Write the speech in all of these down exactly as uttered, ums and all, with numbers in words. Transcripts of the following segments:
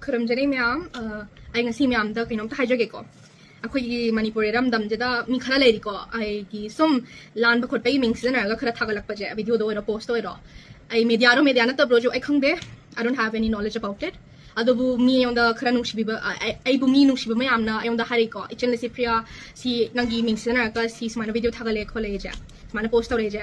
ꯈꯨꯔꯨꯝꯖꯔꯤ ꯃꯌꯥꯝ꯫ ꯑ, ꯑꯩ ꯉꯁꯤ ꯃꯌꯥꯝꯗ ꯀꯩꯅꯣꯝꯇ ꯍꯥꯏꯖꯒꯦꯀꯣ꯫ ꯑꯩꯈꯣꯏꯒꯤ ꯃꯅꯤꯄꯨꯔ ꯏꯔꯝꯗꯝꯁꯤꯗ ꯃꯤ ꯈꯔ ꯂꯩꯔꯤꯀꯣ, ꯑꯩꯒꯤ ꯁꯨꯝ ꯂꯥꯟꯕ ꯈꯣꯠꯄꯒꯤ ꯃꯤꯡ ꯁꯤꯖꯤꯟꯅꯔꯒ ꯈꯔ ꯊꯥꯒꯠꯂꯛꯄꯁꯦ, ꯚꯤꯗꯤꯑꯣꯗ ꯑꯣꯏꯔꯣ, ꯄꯣꯁꯇ ꯑꯣꯏꯔꯣ꯫ ꯑꯩ ꯃꯦꯗꯤꯌꯥꯔꯣ ꯃꯦꯗꯤꯌꯥ ꯅꯠꯇꯕ꯭ꯔꯣꯁꯨ ꯑꯩ ꯈꯪꯗꯦ, I don't have any knowledge about it. ꯑꯗꯨꯕꯨ ꯃꯤ ꯑꯩꯉꯣꯟꯗ ꯈꯔ ꯅꯨꯡꯁꯤꯕꯤꯕ, ꯑ, ꯑꯩ- ꯑꯩꯕꯨ ꯃꯤ ꯅꯨꯡꯁꯤꯕ ꯃꯌꯥꯝꯅ ꯑꯩꯉꯣꯟꯗ ꯍꯥꯏꯔꯛꯏꯀꯣ, "ꯏꯆꯟ ꯂꯤꯁꯤꯄ꯭ꯔꯤꯌꯥ, ꯁꯤ ꯅꯪꯒꯤ ꯃꯤꯡ ꯁꯤꯖꯤꯟꯅꯔꯒ ꯁꯤ ꯁꯨꯃꯥꯏꯅ ꯚꯤꯗꯤꯑꯣ ꯊꯥꯒꯠꯂꯦ ꯈꯣꯠꯂꯦꯁꯦ, ꯁꯨꯃꯥꯏꯅ ꯄꯣꯁ ꯇꯧꯔꯦꯁꯦ"꯫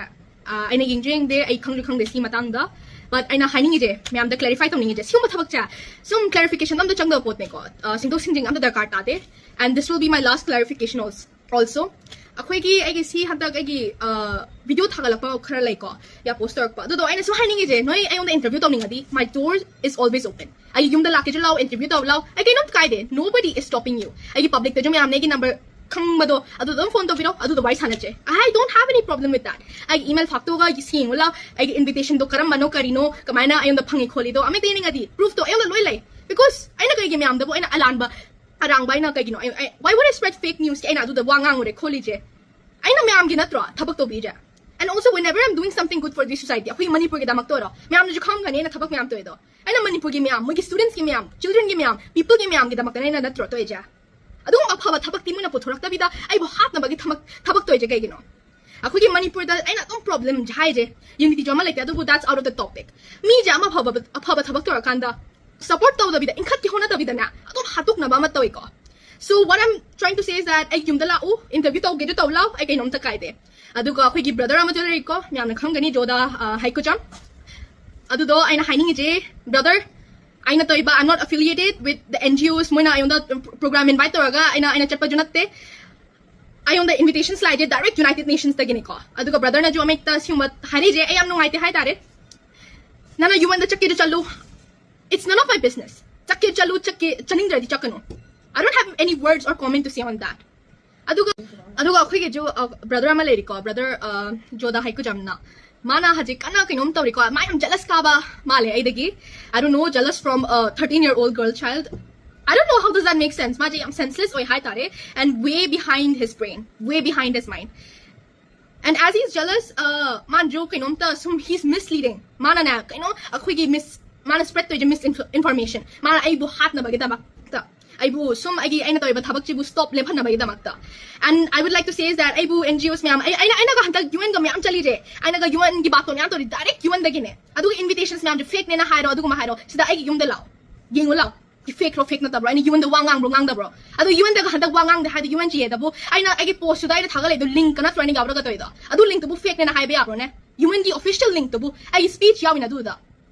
ꯑ, ꯑꯩꯅ ꯌꯦꯡꯁꯨ ꯌꯦꯡꯗꯦ, ꯑꯩ ꯈꯪꯁꯨ ꯈꯪꯗꯦ ꯁꯤ ꯃꯇꯥꯡꯗ꯫ But ꯑꯩꯅ ꯍꯥꯏꯅꯤꯡꯉꯤꯁꯦ, ꯃꯌꯥꯝꯗ clarify ꯇꯧꯅꯤꯡꯉꯤꯁꯦ, ꯁꯤꯒꯨꯝꯕ ꯊꯕꯛꯁꯦ, ꯁꯨꯝ clarification ꯑꯝꯇ ꯆꯪꯗꯕ ꯄꯣꯠꯅꯦꯀꯣ꯫ ꯑ, ꯁꯤꯡꯗꯣꯛ ꯁꯤꯡꯖꯤꯟ ꯑꯝꯇ ꯗꯔꯀꯥꯔ ꯇꯥꯗꯦ꯫ And this will be my last clarification also. Also, ꯑꯩꯈꯣꯏꯒꯤ, ꯑꯩꯒꯤ ꯁꯤ ꯍꯟꯗꯛ ꯑꯩꯒꯤ, ꯑ, ꯚꯤꯗꯤꯑꯣ ꯊꯥꯒꯠꯂꯛꯄ ꯈꯔ ꯂꯩꯀꯣ, ꯌꯥ, ꯄꯣꯁ ꯇꯧꯔꯛꯄ꯫ ꯑꯗꯨꯗꯣ ꯑꯩꯅ ꯁꯨꯝ ꯍꯥꯏꯅꯤꯡꯉꯤꯁꯦ, ꯅꯣꯏ ꯑꯩꯉꯣꯟꯗ interview ꯇꯧꯅꯤꯡꯉꯗꯤ, my door is always open. ꯑꯩꯒꯤ ꯌꯨꯝꯗ ꯂꯥꯛꯀꯦꯁꯨ ꯂꯥꯛꯑꯣ, interview ꯇꯧꯔꯨ ꯂꯥꯛꯑꯣ, ꯑꯩ ꯀꯩꯅꯣꯝ ꯀꯥꯏꯗꯦ, nobody is stopping you. ꯑꯩꯒꯤ ꯄꯕ꯭ꯂꯤꯛꯇꯁꯨ ꯃꯌꯥꯝꯅ ꯑꯩꯒꯤ ꯅꯝꯕꯔ ꯈꯪꯕꯗꯣ, ꯑꯗꯨꯗ ꯑꯗꯨꯝ ꯐꯣꯟ ꯇꯧꯕꯤꯔꯣ, ꯑꯗꯨꯗ ꯋꯥꯔꯤ ꯁꯥꯟꯅꯁꯦ꯫ I don't have any problem with that. ꯑꯩꯒꯤ ꯏꯃꯦꯜ ꯐꯥꯛꯇꯣꯛꯑꯒ ꯁꯤ ꯌꯦꯡꯉꯨ ꯂꯥꯎ, ꯑꯩꯒꯤ ꯏꯟꯚꯤꯇꯦꯁꯟꯗꯣ ꯀꯔꯝꯕꯅꯣ ꯀꯔꯤꯅꯣ, ꯀꯃꯥꯏꯅ ꯑꯩꯉꯣꯟꯗ ꯐꯪꯉꯤ ꯈꯣꯠꯂꯤꯗꯣ, ꯑꯃ ꯍꯦꯛꯇ ꯌꯦꯡꯅꯤꯡꯉꯗꯤ ꯄ꯭ꯔꯨꯐꯇꯣ ꯑꯩꯉꯣꯟꯗ ꯂꯣꯏ ꯂꯩ꯫ Because ꯑꯩꯅ ꯀꯩꯒꯤ ꯃꯌꯥꯝꯗꯕꯨ ꯑꯩꯅ ꯑꯂꯥꯟꯕ ꯑꯔꯥꯡꯕ ꯑꯩꯅ ꯀꯩꯒꯤꯅꯣ? I, I, why would I spread fake news? ꯑꯩꯅ ꯑꯗꯨꯗ ꯋꯥ ꯉꯥꯡꯉꯨꯔꯦ ꯈꯣꯠꯂꯤꯁꯦ? ꯑꯩꯅ ꯃꯌꯥꯝꯒꯤ ꯅꯠꯇ꯭ꯔꯣ ꯊꯕꯛ ꯇꯧꯕꯤꯔꯤꯁꯦ? And also, whenever I'm doing something good for the society, ꯑꯩꯈꯣꯏ ꯃꯅꯤꯄꯨꯔꯒꯤꯗꯃꯛꯇ ꯑꯣꯏꯔꯣ, ꯃꯌꯥꯝꯅꯁꯨ ꯈꯪꯒꯅꯤ ꯑꯩꯅ ꯊꯕꯛ ꯃꯌꯥꯝ ꯇꯧꯔꯤꯗꯣ꯫ ꯑꯩꯅ ꯃꯅꯤꯄꯨꯔꯒꯤ ꯃꯌꯥꯝ, ꯃꯣꯏꯒꯤ ꯁ꯭ꯇꯨꯗꯦꯟꯠꯁꯀꯤ ꯃꯌꯥꯝ, ꯆꯤꯜꯗ꯭ꯔꯦꯟꯒꯤ ꯃꯌꯥꯝ, ꯄꯤꯄꯜꯒꯤ ꯃꯌꯥꯝꯒꯤꯗꯃꯛꯇꯅꯦ ꯑꯩꯅ ꯅꯠꯇ꯭ꯔꯣ ꯇꯧꯔꯤꯁꯦ? ꯑꯗꯨꯒꯨꯝꯕ ꯑꯐꯕ ꯊꯕꯛꯇꯤ ꯃꯣꯏꯅ ꯄꯨꯊꯣꯔꯛꯇꯕꯤꯗ, ꯑꯩꯕꯨ ꯍꯥꯠꯅꯕꯒꯤ ꯊꯕꯛ, ꯊꯕꯛ ꯇꯧꯔꯤꯁꯦ ꯀꯩꯒꯤꯅꯣ? ꯑꯩꯈꯣꯏꯒꯤ ꯃꯅꯤꯄꯨꯔꯗ ꯑꯩꯅ ꯑꯗꯨꯝ ꯄ꯭ꯔꯣꯕ꯭ꯂꯦꯝ ꯍꯥꯏꯁꯦ, ꯌꯨꯅꯤꯇꯤꯁꯨ ꯑꯃ ꯂꯩꯇꯦ, ꯑꯗꯨꯕꯨ that's out of the topic. ꯃꯤꯁꯦ ꯑꯃ ꯑꯐꯕ, ꯑꯐꯕ ꯊꯕꯛ ꯇꯧꯔꯀꯥꯟꯗ ꯁꯄꯣꯔꯠ ꯇꯧꯗꯕꯤꯗ, ꯏꯟꯈꯠꯀꯦ ꯍꯣꯠꯅꯗꯕꯤꯗꯅꯦ, ꯑꯗꯨꯝ ꯍꯥꯠꯇꯣꯛꯅꯕ ꯑꯃ ꯇꯧꯏꯀꯣ꯫ So what I'm trying to say is that ꯑꯩ ꯌꯨꯝꯗ ꯂꯥꯛꯎ, interview ꯇꯧꯒꯦꯁꯨ ꯇꯧ ꯂꯥꯎ, ꯑꯩ ꯀꯩꯅꯣꯝꯇ ꯀꯥꯏꯗꯦ꯫ ꯑꯗꯨꯒ ꯑꯩꯈꯣꯏꯒꯤ brother ꯑꯃꯁꯨ ꯂꯩꯔꯤꯀꯣ, ꯃꯌꯥꯝꯅ ꯈꯪꯒꯅꯤ, ꯖꯣꯗꯥ, ꯑ, ꯍꯩꯀꯨꯆꯝ꯫ ꯑꯗꯨꯗꯣ ꯑꯩꯅ ꯍꯥꯏꯅꯤꯡꯉꯤꯁꯦ, brother, ꯑꯩꯅ ꯇꯧꯔꯤꯕ, I'm not affiliated with the N G Os, ꯃꯣꯏꯅ ꯑꯩꯉꯣꯟꯗ program invite ꯇꯧꯔꯒ ꯑꯩꯅ, ꯑꯩꯅ ꯆꯠꯄꯁꯨ ꯅꯠꯇꯦ꯫ ꯑꯩꯉꯣꯟꯗ invitation ꯂꯥꯛꯏꯁꯦ direct United Nationsꯇꯒꯤꯅꯤꯀꯣ꯫ ꯑꯗꯨꯒ brotherꯅꯁꯨ ꯑꯃ ꯍꯦꯛꯇ ꯁꯤꯒꯨꯝꯕ ꯍꯥꯏꯔꯛꯏꯁꯦ, ꯑꯩ ꯌꯥꯝ ꯅꯨꯡꯉꯥꯏꯇꯦ ꯍꯥꯏꯇꯥꯔꯦ꯫ ꯅꯪꯅ UNꯗ ꯆꯠꯀꯦꯁꯨ ꯆꯠꯂꯨ, it's none of my business. ꯆꯠꯀꯦ ꯆꯠꯂꯨ, ꯆꯠꯀꯦ, ꯆꯠꯅꯤꯡꯗ꯭ꯔꯗꯤ ꯆꯠꯀꯅꯨ꯫ I don't have any words or comment to say on that. ꯑꯗꯨꯒ, ꯑꯗꯨꯒ ꯑꯩꯈꯣꯏꯒꯤꯁꯨ, ꯑ, brother ꯑꯃ ꯂꯩꯔꯤꯀꯣ, brother, ꯑ, ꯖꯣꯗꯥ ꯍꯩꯀꯨꯖꯝꯅ꯫ ꯃꯥꯅ ꯍꯧꯖꯤꯛ ꯀꯟꯅ ꯀꯩꯅꯣꯝ ꯇꯧꯔꯤꯀꯣ, ꯃꯥ ꯌꯥꯝ jealous ꯀꯥꯕ ꯃꯥꯜꯂꯦ ꯑꯩꯗꯒꯤ꯫ I don't know, jealous from a thirteen year old girl child. I don't know, how does that make sense? ꯃꯥꯁꯦ ꯌꯥꯝ senseless ꯑꯣꯏ ꯍꯥꯏꯇꯥꯔꯦ, and way behind his brain, way behind his mind. And as he's jealous, uh, ꯃꯥꯅꯁꯨ ꯀꯩꯅꯣꯝꯇ ꯁꯨꯝ, he's misleading. ꯃꯥꯅꯅꯦ, ꯀꯩꯅꯣ, ꯑꯩꯈꯣꯏꯒꯤ ꯃꯤꯁ ꯃꯥꯅ spread ꯇꯧꯔꯤꯁꯦ misinformation꯫ ꯃꯥꯅ ꯑꯩꯕꯨ ꯍꯥꯠꯅꯕꯒꯤꯗꯃꯛꯇ, ꯑꯩꯕꯨ ꯁꯨꯝ ꯑꯩꯒꯤ, ꯑꯩꯅ ꯇꯧꯔꯤꯕ ꯊꯕꯛꯁꯤꯕꯨ stop ꯂꯦꯞꯍꯟꯅꯕꯒꯤꯗꯃꯛꯇ꯫ And I would like to say is that ꯑꯩꯕꯨ N G Os ꯃꯌꯥꯝ, ꯑꯩ, ꯑꯩꯅ, ꯑꯩꯅꯒ ꯍꯟꯗꯛ U N ꯒ ꯃꯌꯥꯝ ꯆꯠꯂꯤꯁꯦ, ꯑꯩꯅꯒ U N ꯒꯤ ꯕꯥꯇꯣꯟ ꯃꯌꯥꯝ ꯇꯧꯔꯤ, direct U N ꯗꯒꯤꯅꯦ꯫ ꯑꯗꯨꯒ invitations ꯃꯌꯥꯝꯁꯦ fake ꯅꯦꯅ ꯍꯥꯏꯔꯣ, ꯑꯗꯨꯒꯨꯝꯕ ꯍꯥꯏꯔꯣ, ꯁꯤꯗ ꯑꯩꯒꯤ ꯌꯨꯝꯗ ꯂꯥꯛꯑꯣ, ꯌꯦꯡꯉꯨ ꯂꯥꯛꯑꯣ꯫ Fake ꯔꯣ, fake ꯅꯠꯇꯕ꯭ꯔꯣ? ꯑꯩꯅ U N ꯗ ꯋꯥ ꯉꯥꯡꯕ꯭ꯔꯣ, ꯉꯥꯡꯗꯕ꯭ꯔꯣ? ꯑꯗꯣ U N ꯗꯒ ꯍꯟꯗꯛ ꯋꯥ ꯉꯥꯡꯗꯦ ꯍꯥꯏꯗꯤ U N ꯆꯦꯗꯕꯨ ꯑꯩꯅ ꯑꯩꯒꯤ post ꯇꯨꯗ ꯑꯩꯅ ꯊꯥꯒꯠꯂꯛꯏꯗꯣ link ꯀ ꯅꯠꯇ꯭ꯔꯣ ꯑꯩꯅ ꯌꯥꯎꯔꯒ ꯇꯧꯔꯤꯗꯣ? ꯑꯗꯨ link ꯇꯨꯕꯨ fake ꯅꯦꯅ ꯍꯥꯏꯕ ꯌꯥꯕ꯭ꯔꯣꯅꯦ? U N ꯒꯤ official link ꯇꯨꯕꯨ ꯑꯩꯒꯤ speech ꯌꯥꯎꯏꯅ ꯑꯗꯨꯗ꯫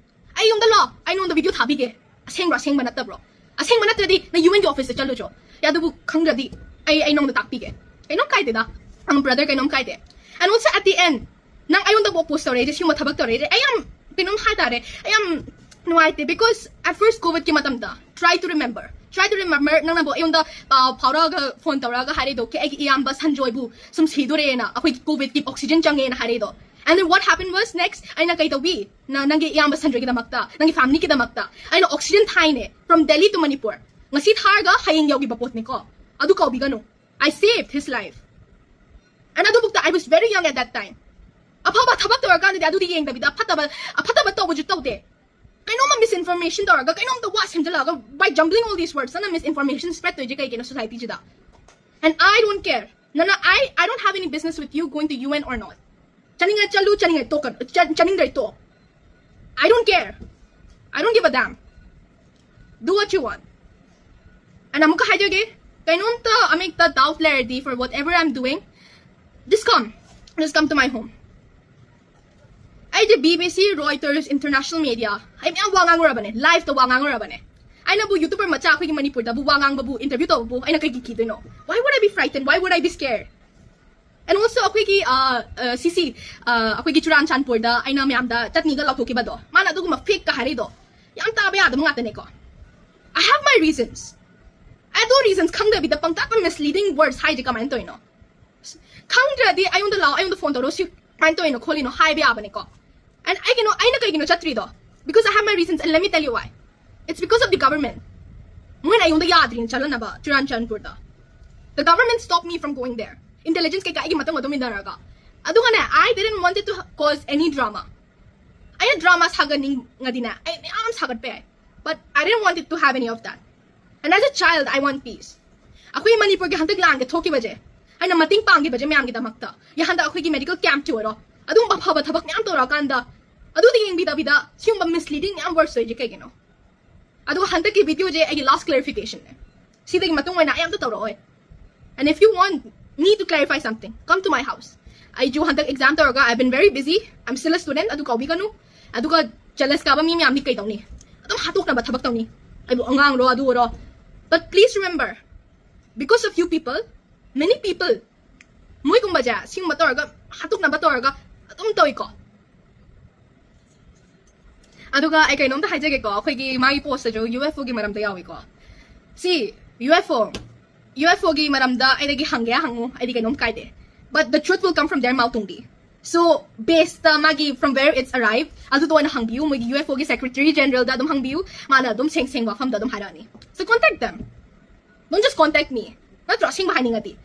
ꯑꯩ ꯌꯨꯝꯗ ꯂꯥꯛꯑꯣ, ꯑꯩ ꯅꯉꯣꯟꯗ video ꯊꯥꯕꯤꯒꯦ꯫ ꯑꯁꯦꯡꯕ꯭ꯔꯣ, ꯑꯁꯦꯡꯕ ꯅꯠꯇꯕ꯭ꯔꯣ? ꯑꯁꯦꯡꯕ ꯅꯠꯇ꯭ꯔꯗꯤ ꯅꯪ U N ꯒꯤ office ꯇ ꯆꯠꯂꯨꯆꯣ꯫ ꯌꯥ, ꯑꯗꯨꯕꯨ ꯈꯪꯗ꯭ꯔꯗꯤ ꯑꯩ, ꯑꯩ ꯅꯉꯣꯟꯗ ꯇꯥꯛꯄꯤꯒꯦ꯫ ꯀꯩꯅꯣꯝ ꯀꯥꯏꯗꯦꯗ꯫ I'm brother, ꯀꯩꯅꯣꯝ ꯀꯥꯏꯗꯦ꯫ And also at the end, ꯅꯪ ꯑꯩꯉꯣꯟꯗꯕꯨ oppose ꯇꯧꯔꯛꯏꯁꯦ, ꯁꯤꯒꯨꯝꯕ ꯊꯕꯛ ꯇꯧꯔꯛꯏꯁꯦ, ꯑꯩ ꯌꯥꯝ ꯀꯩꯅꯣꯝ ꯍꯥꯏꯇꯥꯔꯦ, ꯑꯩ ꯌꯥꯝ ꯅꯨꯡꯉꯥꯏꯇꯦ, because at first COVID ꯀꯤ ꯃꯇꯝꯗ, try to remember, try to remember, ꯅꯪꯅꯕꯨ ꯑꯩꯉꯣꯟꯗ ꯄꯥꯎ ꯐꯥꯎꯔꯛꯑꯒ, phone ꯇꯧꯔꯛꯑꯒ ꯍꯥꯏꯔꯛꯏꯗꯣ, "ꯀꯦ, ꯑꯩꯒꯤ ꯏꯌꯥꯝꯕ ꯁꯟꯖꯣꯏꯕꯨ ꯁꯨꯝ ꯁꯤꯗꯣꯔꯦꯅ, ꯑꯩꯈꯣꯏꯒꯤ COVID ꯀꯤ oxygen ꯆꯪꯉꯦꯅ" ꯍꯥꯏꯔꯛꯏꯗꯣ꯫ And then what happened was next, ꯑꯩꯅ ꯀꯩ ꯇꯧꯕꯤ? ꯅ-, ꯅꯪꯒꯤ ꯏꯌꯥꯝꯕ ꯁꯟꯖꯣꯏꯒꯤꯗꯃꯛꯇ, ꯅꯪꯒꯤ family ꯒꯤꯗꯃꯛꯇ ꯑꯩꯅ oxygen ꯊꯥꯏꯅꯦ, from Delhi to Manipur꯫ ꯉꯁꯤ ꯊꯥꯔꯒ ꯍꯌꯦꯡ ꯌꯧꯈꯤꯕ ꯄꯣꯠꯅꯤꯀꯣ, ꯑꯗꯨ ꯀꯥꯎꯕꯤꯒꯅꯨ꯫ I saved his life. And ꯑꯗꯨꯕꯨꯛꯇ, I was very young at that time. ꯑꯐꯕ ꯊꯕꯛ ꯇꯧꯔꯀꯥꯟꯗꯗꯤ ꯑꯗꯨꯗꯤ ꯌꯦꯡꯗꯕꯤꯗ ꯑꯐꯠꯇꯕ, ꯑꯐꯠꯇꯕ ꯇꯧꯕꯁꯨ ꯇꯧꯗꯦ꯫ ꯀꯩꯅꯣꯝꯃ misinformation ꯇꯧꯔꯒ, ꯀꯩꯅꯣꯝꯇ ꯋꯥ ꯁꯦꯝꯖꯤꯜꯂꯛꯑꯒ, by jumbling all these words, ꯅꯪꯅ misinformation spread ꯇꯧꯔꯤꯁꯦ ꯀꯩꯒꯤꯅꯣ society ꯁꯤꯗ? And I don't care. ꯅꯪꯅ, I, I don't have any business with you going to U N or not. ꯆꯠꯅꯤꯡꯉꯦ ꯆꯠꯂꯨ, ꯆꯠꯅꯤꯡꯉꯦ ꯇꯣꯛꯀꯅꯨ, ꯆꯠ-, ꯆꯠꯅꯤꯡꯗ꯭ꯔꯦ ꯇꯣꯛ꯫ I don't care. I don't give a damn. Do what you want. And ꯑꯃꯨꯛꯀ ꯍꯥꯏꯖꯒꯦ, ꯀꯩꯅꯣꯝꯇ ꯑꯃꯦꯛꯇ doubt ꯂꯩꯔꯗꯤ, for whatever I'm doing, just come. Just come to my home. ꯑꯩꯗꯤ B B C, Reuters, international media, ꯑꯩ ꯃꯌꯥꯝ ꯋꯥ ꯉꯥꯡꯉꯨꯔꯕꯅꯦ, live ꯇ ꯋꯥ ꯉꯥꯡꯉꯨꯔꯕꯅꯦ꯫ ꯑꯩꯅꯕꯨ YouTuber ꯃꯆꯥ ꯑꯩꯈꯣꯏꯒꯤ ꯃꯅꯤꯄꯨꯔꯗꯕꯨ ꯋꯥ ꯉꯥꯡꯕꯕꯨ, interview ꯇꯧꯕꯕꯨ ꯑꯩꯅ ꯀꯩꯒꯤ ꯀꯤꯗꯣꯏꯅꯣ? Why would I be frightened? Why would I be scared? And also ꯑꯩꯈꯣꯏꯒꯤ, ꯑ, ꯑ, C C, ꯑ, ꯑꯩꯈꯣꯏꯒꯤ ꯆꯨꯔꯥꯟꯆꯥꯟꯄꯨꯔꯗ ꯑꯩꯅ ꯃꯌꯥꯝꯗ ꯆꯠꯅꯤꯒ ꯂꯥꯎꯊꯣꯛꯈꯤꯕꯗꯣ, ꯃꯥꯅ ꯑꯗꯨꯒꯨꯝꯕ fake ꯀ ꯍꯥꯏꯔꯛꯏꯗꯣ ꯌꯥꯝ ꯇꯥꯕ ꯌꯥꯗꯕ ꯉꯥꯛꯇꯅꯦꯀꯣ꯫ I have my reasons. ꯑꯗꯣ reasons ꯈꯪꯗꯕꯤꯗ ꯄꯪꯇꯥꯛꯇ misleading words ꯍꯥꯏꯁꯦ ꯀꯃꯥꯏꯅ ꯇꯧꯔꯤꯅꯣ? ꯈꯪꯗ꯭ꯔꯗꯤ ꯑꯩꯉꯣꯟꯗ ꯂꯥꯛꯑꯣ, ꯑꯩꯉꯣꯟꯗ phone ꯇꯧꯔꯣ, ꯁꯤ ꯀꯃꯥꯏꯅ ꯇꯧꯔꯤꯅꯣ ꯈꯣꯠꯂꯤꯅꯣ ꯍꯥꯏꯕ ꯌꯥꯕꯅꯦꯀꯣ꯫ And ꯑꯩꯒꯤꯅꯣ, ꯑꯩꯅ ꯀꯩꯒꯤꯅꯣ ꯆꯠꯇ꯭ꯔꯤꯗꯣ? Because I have my reasons, and let me tell you why. It's because of the government. ꯃꯣꯏꯅ ꯑꯩꯉꯣꯟꯗ ꯌꯥꯗ꯭ꯔꯤꯅ ꯆꯠꯂꯅꯕ ꯆꯨꯔꯥꯟꯆꯥꯟꯄꯨꯔꯗ꯫ The government stopped me from going there. Intelligence ꯀꯩꯀꯥ ꯑꯩꯒꯤ ꯃꯇꯨꯡ ꯑꯗꯨꯝ ꯏꯟꯅꯔꯒ꯫ ꯑꯗꯨꯒꯅꯦ, I didn't wanted to cause any drama. ꯑꯩꯅ drama ꯁꯥꯒꯠꯅꯤꯡꯉꯗꯤꯅꯦ ꯑꯩ ꯃꯌꯥꯝ ꯁꯥꯒꯠꯄ ꯌꯥꯏ, but I didn't want it to have any of that. And as a child, I want peace. ꯑꯩꯈꯣꯏ ꯃꯅꯤꯄꯨꯔꯒꯤ ꯍꯟꯗꯛ ꯂꯥꯟꯒ ꯊꯣꯛꯈꯤꯕꯁꯦ, ꯑꯩꯅ ꯃꯇꯦꯡ ꯄꯥꯡꯈꯤꯕꯁꯦ ꯃꯌꯥꯝꯒꯤꯗꯃꯛꯇ, ꯌꯥ ꯍꯟꯗꯛ ꯑꯩꯈꯣꯏꯒꯤ medical campꯇ ꯑꯣꯏꯔꯣ, ꯑꯗꯨꯒꯨꯝꯕ ꯑꯐꯕ ꯊꯕꯛ ꯃꯌꯥꯝ ꯇꯧꯔꯛꯑꯀꯥꯟꯗ ꯑꯗꯨꯗꯤ ꯌꯦꯡꯕꯤꯗꯕꯤꯗ ꯁꯤꯒꯨꯝꯕ misleading ꯃꯌꯥꯝ words ꯇꯧꯔꯤꯁꯦ ꯀꯩꯒꯤꯅꯣ? ꯑꯗꯨꯒ ꯍꯟꯗꯛꯀꯤ videoꯁꯦ ꯑꯩꯒꯤ last clarificationꯅꯦ꯫ ꯁꯤꯗꯒꯤ ꯃꯇꯨꯡ ꯑꯣꯏꯅ ꯑꯩ ꯑꯝꯇ ꯇꯧꯔꯛꯑꯣꯏ. And if you want me to clarify something, come to my house. ꯑꯩꯁꯨ ꯍꯟꯗꯛ exam ꯇꯧꯔꯒ I've been very busy. I'm still a student. ꯑꯗꯨ ꯀꯥꯎꯕꯤꯒꯅꯨ. ꯑꯗꯨꯒ jealous ꯀꯥꯕ ꯃꯤ ꯃꯌꯥꯝꯗꯤ ꯀꯩꯗꯧꯅꯤ? ꯑꯗꯨꯝ ꯍꯥꯠꯇꯣꯛꯅꯕ ꯊꯕꯛ ꯇꯧꯅꯤ, ꯑꯩꯕꯨ ꯑꯉꯥꯡꯔꯣ ꯑꯗꯨ ꯑꯣꯏꯔꯣ. But please remember, because of you people, many people, ꯃꯣꯏꯒꯨꯝꯕꯁꯦ ꯁꯤꯒꯨꯝꯕ ꯇꯧꯔꯒ ꯍꯥꯠꯇꯣꯛꯅꯕ ꯇꯧꯔꯒ ꯑꯗꯨꯝ ꯇꯧꯏꯀꯣ. ꯑꯗꯨꯒ ꯑꯩ ꯀꯩꯅꯣꯝꯇ ꯍꯥꯏꯖꯒꯦꯀꯣ, ꯑꯩꯈꯣꯏꯒꯤ ꯃꯥꯒꯤ postꯇꯁꯨ UFOꯒꯤ ꯃꯔꯝꯗ ꯌꯥꯎꯏꯀꯣ. ꯁꯤ UFO, UFOꯒꯤ ꯃꯔꯝꯗ ꯑꯩꯗꯒꯤ ꯍꯪꯒꯦ ꯍꯪꯉꯨ, ꯑꯩꯗꯤ ꯀꯩꯅꯣꯝ ꯀꯥꯏꯗꯦ. But the truth will come from their mouth only. So baseꯇ ꯃꯥꯒꯤ from where it's arrived ꯑꯗꯨꯗ ꯑꯣꯏꯅ ꯍꯪꯕꯤꯌꯨ, ꯃꯣꯏꯒꯤ UFOꯒꯤ Secretary Generalꯗ ꯑꯗꯨꯝ ꯍꯪꯕꯤꯌꯨ, ꯃꯥꯅ ꯑꯗꯨꯝ ꯁꯦꯡ ꯁꯦꯡꯕ ꯋꯥꯐꯝꯗꯣ ꯑꯗꯨꯝ ꯍꯥꯏꯔꯛꯑꯅꯤ. So contact them. Don't just contact me. ꯅꯠꯇ꯭ꯔꯣ, ꯑꯁꯦꯡꯕ ꯍꯥꯏꯅꯤꯡꯉꯗꯤ?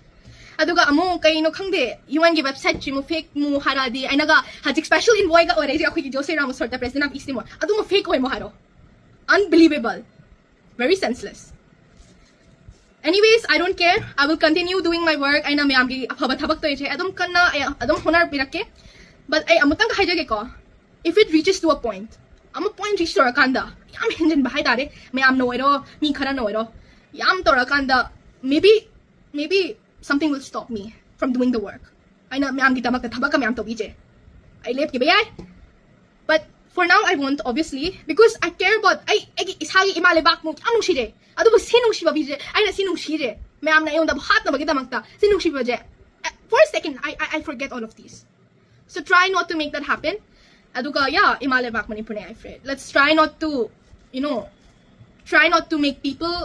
ꯑꯗꯨꯒ ꯑꯃꯨꯛ ꯀꯩꯅꯣ ꯈꯪꯗꯦ, UNꯒꯤ websiteꯁꯤ ꯑꯃꯨꯛ fake ꯃꯨ ꯍꯥꯏꯔꯛꯑꯗꯤ, ꯑꯩꯅꯒ ꯍꯧꯖꯤꯛ special envoyꯒ ꯑꯣꯏꯔꯛꯏꯁꯦ ꯑꯩꯈꯣꯏꯒꯤ José Ramos Horta, President of East Timor, ꯑꯗꯨ ꯑꯃꯨꯛ fake ꯑꯣꯏ ꯃꯨ ꯍꯥꯏꯔꯣ. Unbelievable. Very senseless. Anyways, I don't care. I will continue doing my work. ꯑꯩꯅ ꯃꯌꯥꯝꯒꯤ ꯑꯐꯕ ꯊꯕꯛ ꯇꯧꯔꯤꯁꯦ ꯑꯗꯨꯝ ꯀꯟꯅ ꯑꯩ ꯑꯗꯨꯝ ꯍꯣꯠꯅꯕꯤꯔꯛꯀꯦ. But ꯑꯩ ꯑꯃꯨꯛꯇꯪ ꯍꯥꯏꯖꯒꯦꯀꯣ, if it reaches to a point, ꯑꯃ point reach ꯇꯧꯔꯀꯥꯟꯗ, ꯌꯥꯝ ꯍꯦꯟꯖꯤꯟꯕ ꯍꯥꯏꯇꯥꯔꯦ, ꯃꯌꯥꯝꯅ ꯑꯣꯏꯔꯣ, ꯃꯤ ꯈꯔꯅ ꯑꯣꯏꯔꯣ, ꯌꯥꯝ ꯇꯧꯔꯀꯥꯟꯗ, maybe, maybe something will stop me from doing the work. ꯑꯩꯅ ꯃꯌꯥꯝꯒꯤꯗꯃꯛꯇ ꯊꯕꯛꯀ ꯃꯌꯥꯝ ꯇꯧꯕꯤꯁꯦ ꯑꯩ ꯂꯦꯞꯈꯤꯕ ꯌꯥꯏ. But for now, I won't, obviously, because I care about, ꯑꯩ ꯑꯩꯒꯤ ꯏꯁꯥꯒꯤ ꯏꯃꯥ ꯂꯩꯕꯥꯛꯃꯨꯛ ꯌꯥꯝ ꯅꯨꯡꯁꯤꯔꯦ, ꯑꯗꯨꯕꯨ ꯁꯤ ꯅꯨꯡꯁꯤꯕ ꯃꯤꯁꯦ, ꯑꯩꯅ ꯁꯤ ꯅꯨꯡꯁꯤꯔꯦ, ꯃꯌꯥꯝꯅ ꯑꯩꯉꯣꯟꯗ ꯍꯥꯠꯅꯕꯒꯤꯗꯃꯛꯇ ꯁꯤ ꯅꯨꯡꯁꯤꯕꯁꯦ, for a second, I, I, I forget all of these. So try not to make that happen. ꯑꯗꯨꯒ, yeah, ꯏꯃꯥ ꯂꯩꯕꯥꯛ ꯃꯅꯤꯄꯨꯔꯅꯦ, I afraid. Let's try not to, you know, try not to make people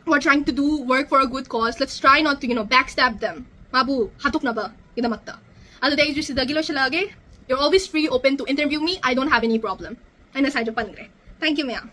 who are trying to do work for a good cause, let's try not to, you know, backstab them. ꯃꯥꯕꯨ ꯍꯥꯠꯇꯣꯛꯅꯕꯒꯤꯗꯃꯛꯇ. ꯑꯗꯨꯗꯤ ꯑꯩꯁꯨ ꯁꯤꯗꯒꯤ ꯂꯣꯏꯁꯤꯜꯂꯛꯑꯒꯦ. You're always free, open to interview me. I don't have any problem. ꯑꯩꯅ ꯉꯁꯥꯏꯁꯨ ꯄꯟꯈ꯭ꯔꯦ. Thank you, ꯃꯌꯥꯝ.